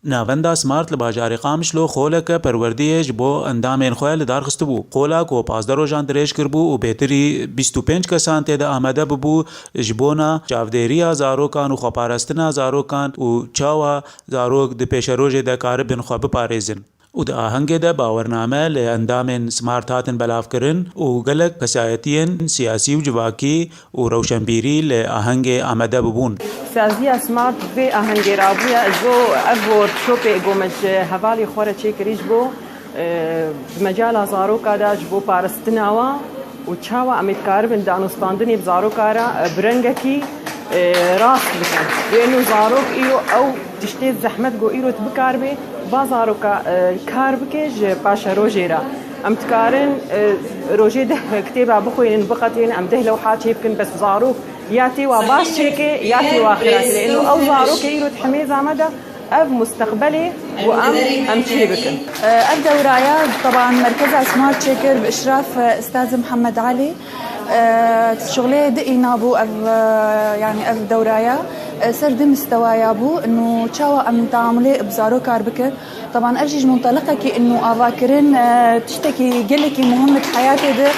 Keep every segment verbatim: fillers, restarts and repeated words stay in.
Navenda Smart li bajarê Qamişlo xoleke perwerdiyê ji bo endamên xwe li dar xistibû. Xola ku pazdeh rojan dirêj kiribû û bêtirî bîst û pênc kesan tê de amade bibû, ji bona çavdêriya zarokan û xweparastina zarokan û çawa zarok di pêşerojê de karibin xwe biparêzin. Û di ahengê de bawername li endamên Smart hatin belavkirin û gelek kesayetiyên siyasî û civakî û rewşenbîrî li ahengê amade bibûn. Saziya Smart vê ahengê rabûye, ez bo ev workshopê ku me ji hevalê xwe re çêkirî ji bo, e, di mecala zaroka de ji bo parastina wan û çawa em ê dikaribin danûstandinê bi zaroka re, e, bi rengekî, e, rast bikin. Wê nû zarok îro ew tiştê zehmet ku îro tu bikaribê, ba zaroka, e, kar bike ji paşerojê re. Em dikarin, e, rojê deh kitêba bixwînin, biqetînin, em deh lewha çêbikin, bes zarok ya tê wa baş çêke, ya tê wa xirab. Lê îno ew zarokê îro di hemê zame de ev musteqbelê û em, em çê bikin. Ev dewraya, teban, Merkeza Smart çêkir bi işraf, e, Ustaz Muhammed Ali. E, şixulê diîna bû ev, e, yanî ev dewraya, e, ser du mistewaya bû, inu çawa em teamulê bi zarokar bikin. Teban ev jî ji munteleqekî inu avakirin, e, tiştekî gelekî muhim e di heyatê de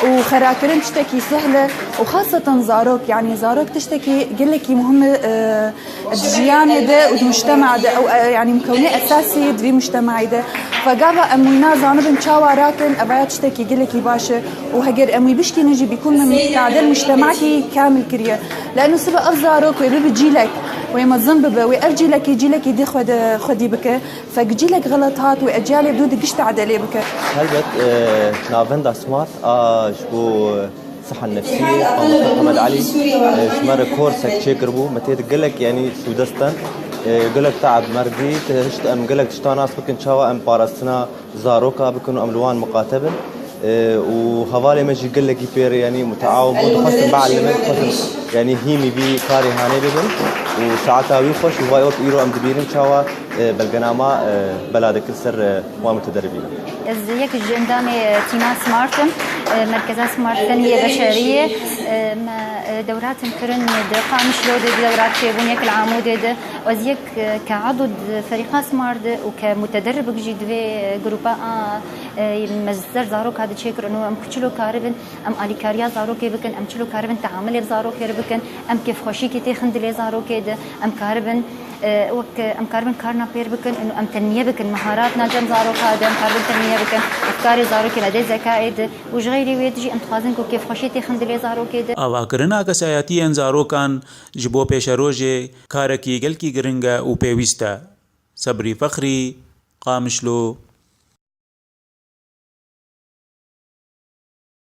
û xerakirin tiştekî sehl e û xaseten zarok, yanî zarok tiştekî gelekî muhim e, e, di jiyanê de û di mujtema de, ew, e, yanî mikewnê esasî di vî mujtemayî de. Fe gava em wî nazanibin çawa rakin, evaya tiştekî gelekî baş e û heger em wî bişkînin jî bîkûn min tadel mujtemakî kamil kiriye. Leno sibe ev zarok wê bibe cîlek, wê mezin bibe, wê ev cîlekî cîlekî dî xwe de xwedî bike. Fe gi cîlek xelet hat wê eciyalê bi dû di giş tedelê bike. Helbet, e, navenda Smart a ji bo Siha nefsî, Mamoste Mihemed Elî, e, ji me re korsek çêkiribû. Me tê de gelek, yanî, sûdest in. E, gelek teab me re dît, hişt em gelek tişta nas bikin, çawa em parastina zaroka bikin û em li wan miqate bin. E, û hevalê me jî gelekî pê re, yanî, muteawin bûn, dixwestin bielimin, dixwestin, yanî, hîmî vî karê hanê bibin. Û saeta wî xweş û vay wek îro em dibînin çawa, e, belgenama, e, bela dikir ser, e, wan mutederibînan. Ez yek ji endamê, e, tîma Smart im. E, Merkeza Smart Tenmiyê Beşeriyê. E, me, e, dewratin kirin di Qamişlo de, dewrat çêbûn yek li Amûdê de. Ez yek, e, ke edo di ferîqa Smart de û ke mutederibik jî di vê, e, grupa a, e, me ser zaroka de çêkirin û em ku çilo karibin, em alîkariya zarokê bikin, em çilo karibin teamilê bi zarokê re bikin, em kêfxweşîkê têxin dilê zarokê de, em karibin E, wek, e, em karibin karna pêr bikin, û em tenmiye bikin, meharatna cem zaroka de, em karibin tenmiye bikin, efkarê zarokê me dê zekayê de, û ji xeyrê wê de jî em dixwazin ku kêfxweşî têxin dilê zarokê de. Avakirina kesayetiyên zarokan ji bo pêşerojê karekî gelkî giring e û pêwîst e. Sebrî Fexrî, Qamişlo.